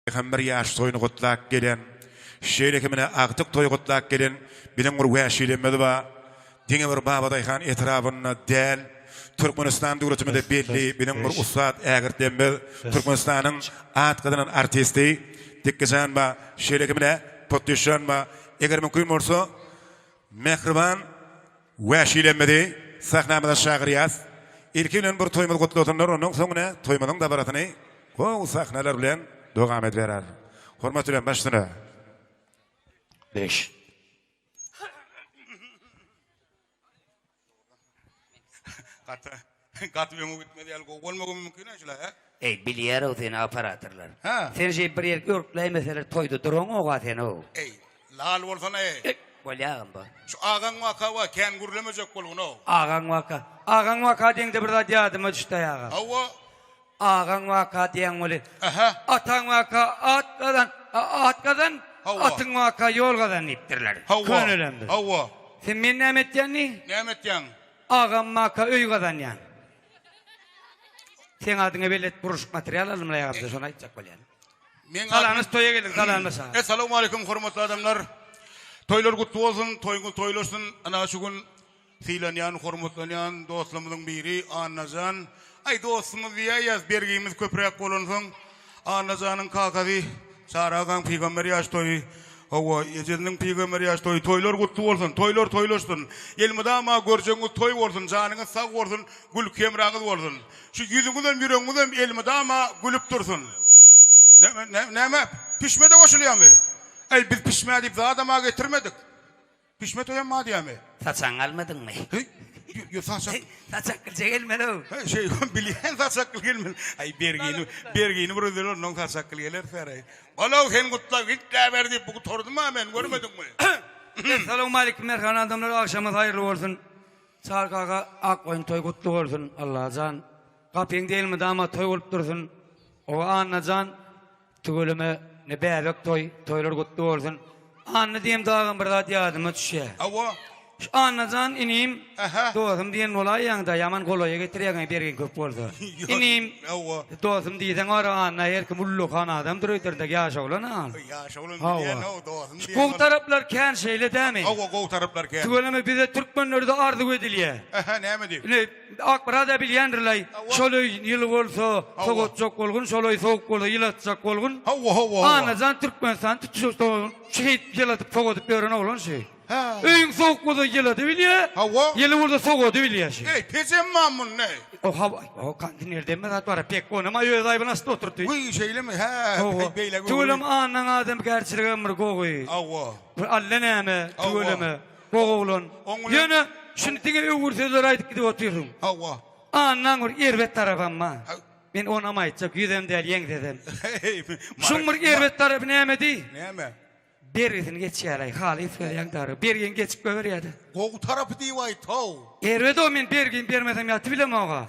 Pygamber ýaş toýuny gutlap gelen, şeýle hem ine agtyk toýy gutlap gelen biziň bir wäşilemmiz bar. Diňe bir Babadaýhan etrabynda däl, Türkmenistan döwletimizde belli biziň bir ussat ägirtlemmiz, Türkmenistanyň at gazanan artisti Dikgijan bar, şeýle hem ine Potdyşjan bar. Eger mümkin bolsa, mähriban wäşilemmizi sahnamyza çagyrýas. Ilki bilen bir toýumyzy gutlasynlar, ondan soň ine toýumyzyň dabarasyny gowy sahnalar bilen dowam ediberer. Hormat bilen başsyna. Beş. Gaty gaty öňe gitmez ýaly gowy bolmagy mümkin-ä şul-a, hä? Eý, bilýär-ow seni operatorlar. Hä. Sen şeý bir ýer örkläýmeseler toýda duraňok-a sen-ow. Eý, lal bolsana-eý. Eý, bolýagam bu. Şu agaň waka wa kän gürlemejek bolgun-ow. Agaň waka. Agaň waka diýeňde bir zat ýadyma düşdi-aý agam. Hawa. Agaň waka diýen weli. Aha. Ataň waka at gazan, at gazan, Hawa. atyň waka ýol gazan diýipdirler. Hawa. Könelemdir. Hawa. Sen men näme etýän diý? Näme etýäň? Agam waka öý gazanýan. Seň adyňa belet gurluşyk material aldym agam şony aýtjak bolýan. Meň Salamyz toýa gelin salamlaşa. Essalawmaleýkum hormatly adamlar. Toýlar gutly bolsun, toýuňyz toýlaşsyn. Ana şu gün Sylanýan, hormatlanýan dostlarymyzyň biri Annajan. Aý, dostumyz diýäýýäs, bergimiz köpräk bolansoň. Annajanyň kakasy Çary agaň pygamber ýaş toýy. Hawa, ejesiniň pygamber ýaş toýy. Toýlar gutly bolsun, toýlar toýlaşsyn. Elmydama görjegiňiz toý bolsun, janyňyz sag bolsun, gülki hemraňyz bolsun. Şu ýüzüňizem, ýüregiňizem elmydama gülüp dursun. Näme, näme, pişme-de goşulýarmy? Äý, biz pişme diýip zadam-a getirmedik. Pişme toýam bar diýämi? Saçagyňy almadyňmy? Heý, ýo saçak. Saçak gilje gelmeli-ow. Heý, şeý bilýän saçak gil gelmeli. Aý, bergini, bergini bir özel onnoň saçak gil geler säreý. Bolaw sen gutla gitläber diýip bu gutardym-a men, görmediňmi? Essalawmaleýkim mähriban adamlar agşamyňyz haýyrly bolsun. Çary kaka ak goýun toý gutly bolsun Allajan gapyň elmydama toý bolup dursun. Oba Annajan Tüweleme ne bäbek toý, toýlar gutly bolsun. Anna diýemde agam bir zat ýadyma düşýär. Hawa. Şu Annajan inim, Aha. dostum diýen bolaýýaňda, ýaman golaýa getirýäň bergiň köp bolsa. Inim, Hawa. dostum diýseň bar Anna her kim ullakan adamdyr öýderdek ýaş oglan a. Ýaş oglan Hawa. diýen-ow, dostum Şu diýen. gowy taraplar kän şeýle dämi? Hawa, gowy taraplar kän. Tüweleme bize türkmenlerde arzuw edilýär. Aha, näme diýip? Ine, Akmyrat-a bilýändir-laý, şol öý ýyly bolsa, sogatjak bolgun, şol öý sowuk bolsa, ýylatjak bolgun. Hawa, hawa, hawa. Annajan Türkmenistan tutuş şeýdip ýyladyp, sogadyp ýören oglan şu. Hä. Öýüň sowuk bolsa ýylady bilýä. Hawa. Ýyly bolsa sowady bilýä şu. Eý, pejem bar munda. O hawa, o kondinerden mi zat bar, pek onam öz aýbyny açdy oturdy. Wiý, şeýlemi? Hä, beýle. Tüweleme Annaň adamkärçiligem bir gowy. Hawa. Bir alla näme, tüweleme. Gowy oglan. Ýöne şuny diňe öwgür sözler aýdyp gidip otyrsyň. Hawa. Annaň bir erbet tarapam bar. Men onam aýtjak, ýüzem däl, ýeňsesem. Şuň bir erbet tarapy näme diý? Näme? Bergisini geçýär-aý, halys berýäň dary. Bergiňi geçip goýberýär-de. Gowy tarapy diýip aýt-how. Erbet-ow, men bergimi bermesem ýatyp bilemog-a.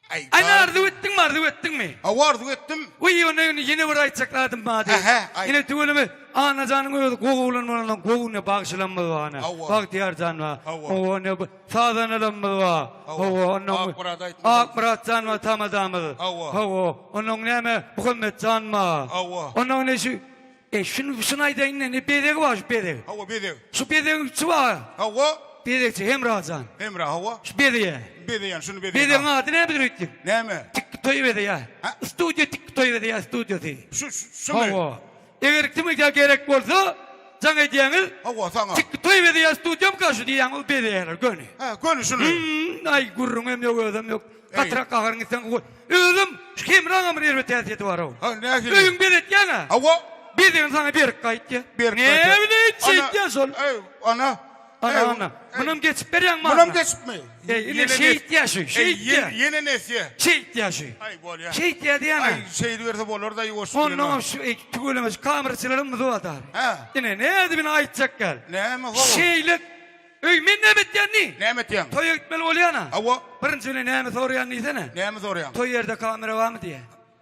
Aý, Aý, arzuw etdiňmi, arzuw etdiňmi? Hawa, arzuw etdim. Wiý, onda indi ýene bir aýtjak zadym bardy. Hä, aýt. Ine, tüweleme, Annajanyň özi gowy oglan bolansoň, gowy ine bagşylamyz bar, ine. Hawa. Bagtyýar jan bar. Hawa. Hawa, ine, bu sazandalamyz bar. Hawa. Hawa, onnoň Akmyrat aýtmasam. Akmyrat jan bar, tamadamyz. Hawa. Hawa, onnoň näme, Muhammet jan bar. Hawa. Onnoň ine şu E, şuny, şuny aýdaýyn indi, bezegi bar şu bezeg. Hawa, bezeg. Şu bezegiň içi bar. Hawa. Bezegçi Hemra jan. Hemra, hawa. Şu bezeýä. Bezeýän, şuny bezeýän. Bezegiň ady nämedir öýtdüň? Näme? Tikki toý bezeýä. Ha? Studiýa tikki toý bezeýä studiýasy. Şu, şumy? Hawa. Eger kime gerek bolsa, jaň edýäňiz. Hawa, saňa. Tikki toý bezeýä studiýamyka şu diýýäň, ol bezeýärler göni. Hä, göni şuny. Hmm, aý gürrüňem ýok, özem ýok. Gatyrak gaharyň gitseň goý. Özüm şu Hemraňam bir erbet häsiýeti bar-ow. Ha, nähili? Öýüň bezetýäň-ä. Hawa. Bezegini saňa berip gaýtýa. Berip gaýtýa. Ne bileýin şeýtýä şol. Eý, ana. Ana, ana. Munam geçip berýäň maňa. Munam geçipmi? Eý, ine şeýtýä şu, şeýtýä. Ýene nesýe. Şeýtýä şu. Aý, bolýa. Şeýtýä diýýän-ä. Aý, şeýdiberse bolar-da ýuwaş bilen. Onnoňam şu tüweleme şu kameraçylarymyz bar-da. Hä. Ine, nädip ine aýtjak gel. Näme ho? Şeýle Öý, men näme etýän diý? Näme etýäň? Toýa gitmeli bolýan-a. Hawa. Birinji bilen näme soraýan diýsene? Näme soraýaň? Toý ýerde kamera barmy diýýä.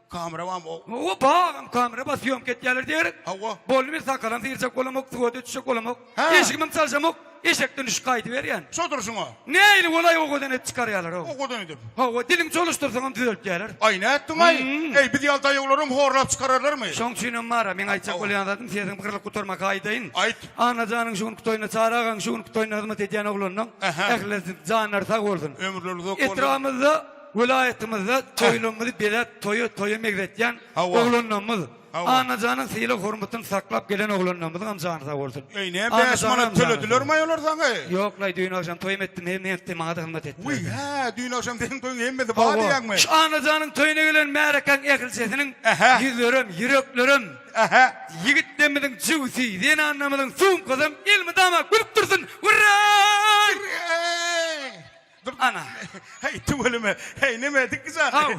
Kamera barmy? O- Hawa, bagam kamera bar, syýomka etýärler diýerek. Hawa. Boldy men sakalam syrjak bolamok, suwa düşjek bolamok. Hä. Eşigimem çalşamok, eşekden düşüp gaýdyberýän. Şo durşuňa. Nähili bolaý owadan edip çykarýarlar-ow. Owadan edip. Hawa, diliňi çolaşdyrsaňam düzeltýärler. Aý nätdiň-aý? Hmm. Eý, biz ýaly daýawlaram horlap çykararlarmy? Şoň üçinem bar-a, meň aýtjak Hawa. bolýan zadym sesiň gyrylyp gutarmaka aýdaýyn. Aýt. Annajanyň şu günki toýuna, Çary agaň şu günki toýuna hyzmat edýän oglanynyň Ähä. ählisiniň janlary sag bolsun. Ömürleri uzak bolsun. Etrabymyzda, welaýatymyzda toýlarymyzy bezäp, toýa toýa megzetýän Hawa. oglanlarymyz, Hawa. Annajanyň sylag-hormatyny saklap gelen oglanlarymyzyň hem jany sag bolsun. Eý, näme 5 Annajanyň manat hem jany sag töledilermi olar saňa? Ýok-laý, düýn agşam toýum etdim, hem etdi, maňa-da hyzmat etdiler. Wiý, hä, düýn agşam seniň toýuň hemmesi bar Hawa. diýýäňmi? Şu Annajanyň toýuna gelen märekäň ählijesiniň Ähä. ýüzlerem, ýüreklerem, Ähä. ýigitlerimiziň jübüsi, zenanlarymyzyň sumkasam elmydama gülüp dursun! Hurra! Eý! Dur. Ana. Heý, tüweleme. Heý, neme, Dikgijan? Haw.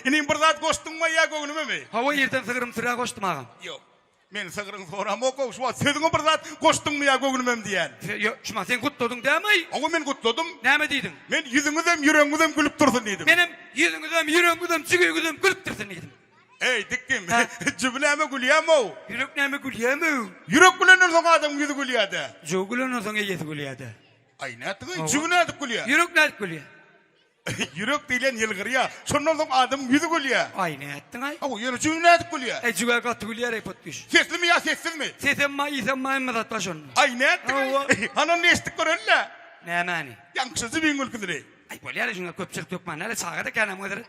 Inim bir zat goşduňmy ýa göwnümemi? Hawa, irden sygrym sürä goşdum agam. Ýok. Men sygryňy soramok-ow, şu wagt sözüňe bir zat goşduňmy ýa göwnümem diýýän. Ýok, şuma sen gutladyň dämi? Hawa, men gutladym. Näme diýdiň? Men ýüzüňizem, ýüregiňizem gülüp dursun diýdim. Menem ýüzüňizem, ýüregiňizem, jübiňizem gülüp dursun diýdim. Eý, Dikgim, jübi näme gülýäm-ow? Ýürek näme gülýäm-ow? Ýürek gülenden soň adamyň ýüzi gülýä-dä. Jübi gülenden soň eýesi gülýä-dä. Aý, nätdiň-eý? Jübi nädip gülýä? Ýürek nädip gülýä? Ýürek diýlen ýylgyrýa. Şondan soň adamyň ýüzi gülýä. Aý, nätdiň-aý? Hawa, ýöne jübi nädip gülýä? Eý, jübä gaty gülýär-eý, potdyş. Seslimi ýa sessizmi? Sesem bar, ysam bar, hemme zat bar şonda. Aý, nätdiň-eý? Hawa. Hany onda eşidip göreli-le. Nämäni? Ýaňky jübiň gülküsini. Aý, bolýar-a, şuňa köpçülik hökman däl-ä, çaga-da känäm gyzyr.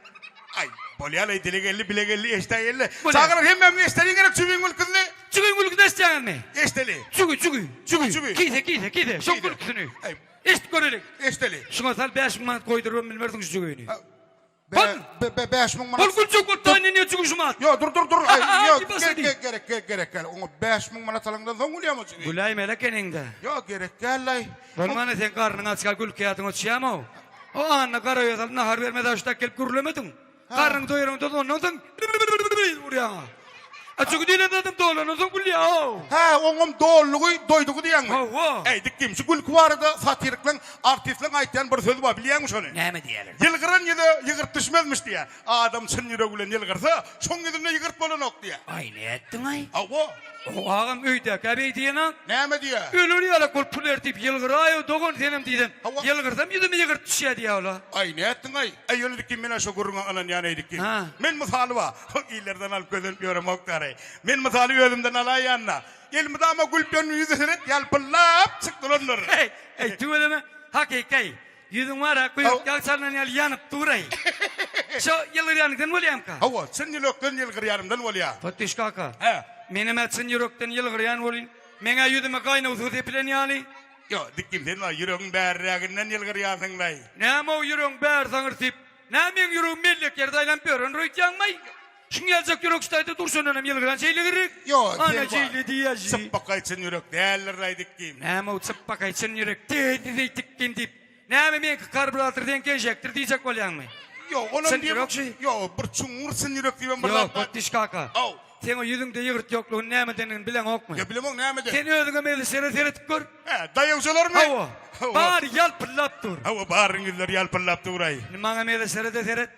Aý, bolýar-laý, dile geldi, bile geldi, eşdäýeli. Bolýar. Çagalar hemmämiz eşdeliň gerek jübiň gülküsini. Jübiň gülküsini eşidýäňizmi? Eşdeli. Jübi, jübi, jübi. Jübi. Kise, kise, kise, şoň Kise. gülküsini. Aý. Eşidip görelik. Eşdeli. Şuňa sal 5000 manat goýdurybam bilmersiň şu jübini. Be, Bol. be, be, 5000 manat. Bol güljek bolup taýyn ýene jübi şumat. Ýo, dur, dur, dur. Aý, ýo, Aý, basady. gerek, gerek, gerek, gerek däl. Oňa 5000 manat alaňdan soň gülýäm o jübi. Güläýmeli ekeniň-dä. Ýo, gerek däl-laý. Bolmanda sen garnyň açka gülki ýadyňa düşýämi-ow? O Anna garaýa salyp nahar bermez aşdak gelip gürlemediň. Garnyňy doýuraňda ondan soň urýaň-a. A çünki diýlen zadam dolandan soň gülýär-ow. Hä, oňam dollugy, doýdugy diýýäňmi? Hawa. Äý, dikdim, şu gülki barada satirikleň, artistleň aýtýan bir sözi bar, bilýäňmi şony? Näme diýýärler? Ýylgyran ýüze ýygyrt düşmezmiş diýýär. Adam çyn ýüregi bilen ýylgyrsa, şoň ýüzünde ýygyrt bolanok diýýär. Aý, nätdiň-aý? Hawa. O agam öýdäkä beý diýen-a. Näme diýýär? Öler ýalak bolup pul ber diýip ýylgyraý-ow dogan senem diýsem, Hawa. ýylgyrsam ýüzüme ýygyrt düşýär diýýär ol-a. Aý, nätdiň-aý? Aý, ýöne dikdim, men-ä şo gürrüňe ynanýan-eý dikdim. Ha. Men mysaly bar, illerden alyp gözenip ýöremok dary. Men mysaly özümden alaýan-da. Elmydama gülüp ýörün ýüzi seret ýalpyldap çyk durandyr. Eý, eý, tüweleme, hakyky-eý. Ýüzüň bar-a, guýruk ýag çalnan ýaly ýanyp dur-aý. Şo ýylgyrýanyňdan bolýamyka? Hawa, çyn ýürekden ýylgyrýanymdan bolýa. Fatdyş kaka. Hä. Menem-ä çyn ýürekden ýylgyrýan welin, meň-ä ýüzüme gaýnaw suw sepilen ýaly. Ýo, dikgim, sen bar, ýüregiň bärräginden ýylgyrýansyň-laý. Näme-ow ýüregiň bärsi aňyrsy diýip, nä meň ýüregim mellek ýerde aýlanyp ýörendir öýtýäňmi-aý? Şuň ýaljak ýürek ştaýda dur şondanam ýylgyran şeýle gerek. Ýo, Ana sen şeýle diýýä şi. Çypbakaý çyn ýürek däldir-laý dikgim. Näme-ow çypbakaý çyn ýürek däldir-eý dikgim diýip, näme meňki karburator seňki enjekdir diýjek bolýaňmy? Ýo, onam Çyn diýem, ýürek şi. ýo, bir çuňňur çyn ýürek diýibem bir Ýok, zat bar. Potdiş kaka. Aw. Seň o ýüzüňde ýygyrt ýoklugyny nämedendigini bileňokmy? Ýa bilemok nämeden. Sen özüňe meňzeşlere seredip gör. Hä, daýawjalarmy? Hawa. Hawa. Bary ýalpyldap dur. Hawa, baryň ýüzleri ýalpyldap dur-aý. Indi maňa meňzeşlere-de seret.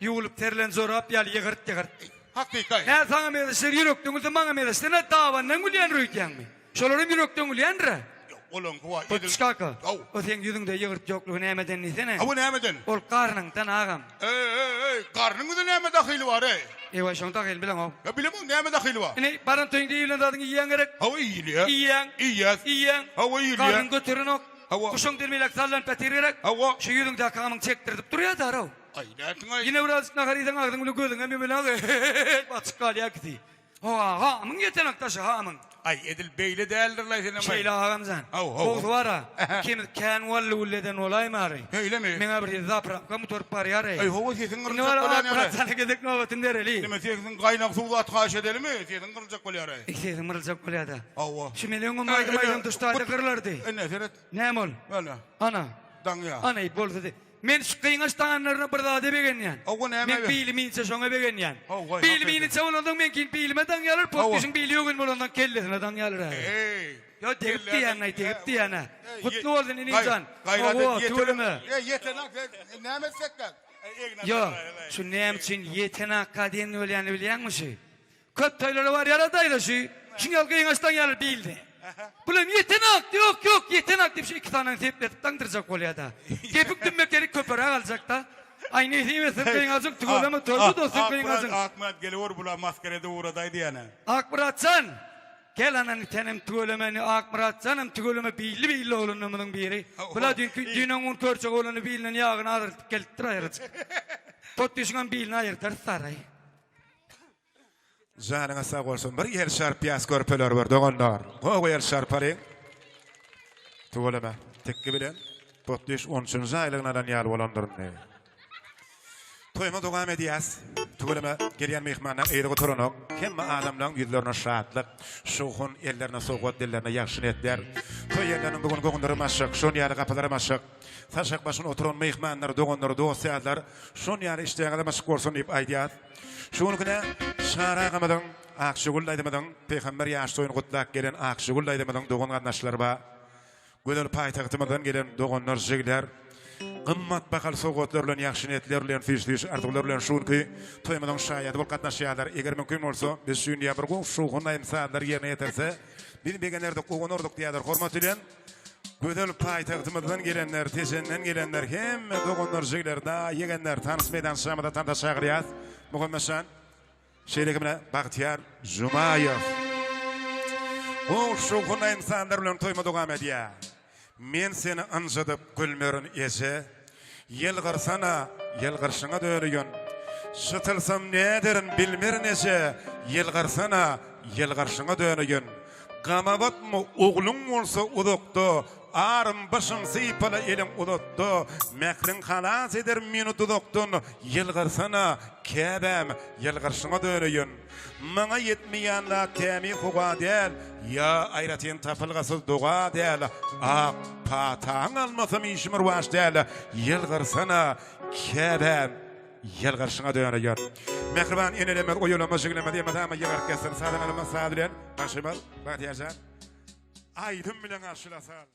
Ýuwulyp serilen jorap ýaly ýygyrt-ýygyrt. Hakykaý. Hä, saňa meňzeşler ýürekden gülse, maňa meňzeşler nä dabandan gülýändir öýdýäňmi? Şolaram ýürekden gülýändir-ä. Ýok, olaňky wa edil. Potdyş kaka, Haw. o seň ýüzüňde ýygyrt ýoklugy nämeden diýsene? Hawa, nämeden? Ol garnyňdan, agam. Eý-eý-eý, garnyň bize näme dahyly bar, eý? Eý-waý, şoň dahylyny bileňok. Ýa bilemok, näme dahyly bar? Ine, baran toýuňda iýilen zadyňy iýýäň gerek? Hawa, iýilýär. Iýýäň. Iýýäs. Iýýäň. Hawa, iýilýär. Garnyň göterenok. Hawa. Guşuň dilmeýläk sallanyp ýatyr gerek? Hawa. Şu ýüzüňdäki gamyň çekdirdip durýar daraw. Aý, nätdiň-aý? Ýene birazjyk nahar iýseň agzyň bilen gözüňem ýumulaň açyk galýar ikisi. Hawa, hamyň ýetenek daşy hamyň. Aý, edil beýle däldir-laý senem-aý. Şeýle agamjan. Haw, haw. Gowusy bar-a. Ikimiz kän wally-gully eden bolaýmary. Şeýlemi? Meň-ä bir ýeri zaprapka gutaryp barýar-eý. Aý, hawa, sesiň Indi gyryljak bar-a, bolýan Akmyrat ýaly. sana gezek nobatyny bereli. Neme, sesiň gaýnag suw zat haýyş edelimi? Sesiň gyryljak bolýar-eý. Eý, sesiň gyryljak bolýar-da. Hawa. Şu men öňem aýdym aýdam duşdaýda gyrylardy. Ine, seret. Näme ol? Ene. Ana. Daňýa. Ana, bolsa-da. Men şu gyňaç daňanlaryna bir zada begenýän. Hawa, näme Men be? bilim inçe şoňa begenýän. Hawa, Bilim hakyky. inçe bolansoň meňkini bilime daňýarlar, Hawa. potdişiň bili ýogyn bolansoň kellesine daňýarlar häzir. Eý. Ýo, degip diýýän-aý, degip diýýän-ä. Eý, Gutly bolsun inim gaý- jan. Gaýrat Hawa, et, ýeten- tüweleme. Eý, ýetenak, sen näme etsekkäk? Ýok, şu näme üçin ýeten akga diýen bolýanyny bilýäňmi şu? Köp toýlara barýar-a daýza şu. Şuň ýaly gyňaçdan ýaly bildi. Bulam ýeten ak, ýok, ýok, ýeten ak diýip şu iki sanyny sepledip daňdyrjak bolýar-da. Kepik dümmekleri köperäk aljak-da. Aý nesip etsin gyňajyň tüweleme toýda dostum gyňajyň. Akmyrat geliwer bula maskerede ugradaý diýýän-ä. Akmyratjan! Gel anany senem tüwelemeni Akmyratjanam tüweleme billi billi oglanlarymyzyň biri. Bula düýnki düýn öň körçek oglany bilinden ýagyny azaldyp gelipdir aýrajyk. Totdyşyňam bilini aýyrdarys saraý. Janyňyz sag bolsun bir el şarpýas körpeler bir doganlar. Gowy el şarpalyň. Tüweleme. Tekge bilen Totdyş on üçünji aýlygyny alan ýaly bolandyr indi. Toýuma dowam edýäs. Tüweleme gelýän myhmanlaň yzy gutaranok. Hemme adamlaň ýüzlerine şatlyk, şowhun, ellerine sowgat, dillerine ýagşy niýetler. Toý ýerleriniň bu gün göwünlerem açyk, şon ýaly gapylaram açyk. Saçak başynda oturan myhmanlar, doganlar, dost-ýarlar şon ýaly işdäňizem açyk bolsun diýip aýdýas. Şu günküne Çary agamyzyň, Akjagül daýzamyzyň pygamber ýaş toýuny gutlap gelen Akjagül daýzamyzyň dogan-garyndaşlary bar. Gözel paýtagtymyzdan gelen doganlar, jigler gymmat bahaly sowgatlar bilen, ýagşy niýetler bilen, süýji-süýji arzuwlar bilen şu günki toýumyzyň şaýady bolup gatnaşýarlar. Eger mümkin bolsa, biz şu gün ýa bir gowy şowhunly aýdym-sazlary ýerine ýetirse, biz begenerdik, guwanardyk diýýärler. Hormat bilen, gözel paýtagtymyzdan gelenler, Tejenden gelenler, hemme doganlar, jigler, daýy, ýegenler tans meýdançamyza tansa çagyrýas. Muhammetjan. Şeýle hem Bagtyýar Jumaýew. Gowy şowhunly aýdym-sazlar bilen toýuma dowam edýär. Men seni ynjydyp gülmerin eje, Ýylgyrsana, ýylgyrşyňa döneýin. Çytylsam näderin bilmerin eje, Ýylgyrsana, ýylgyrşyňa döneýin. Gama batma ogluň bolsa uzakda, Arym başyň sypala eliň uzatda, Mähriň halas eder meni duzakdan, Ýylgyrsana, käbäm, ýylgyrşyňa döneýin. Maňa ýetmeýän zat tämiz howa däl, Ýa aýratyn tapylgysyz doga däl, Ak pataň almasam işim rowaç däl, Ýylgyrsana, käbäm, ýylgyrşyňa döneýin. Mähriban enelerimiz oýalama jiglerimiz elmydama ýylgyryp gezsin, sazanlarymyz saz bilen, bagşymyz Bagtyýar jan aýdym bilen garşylasyn.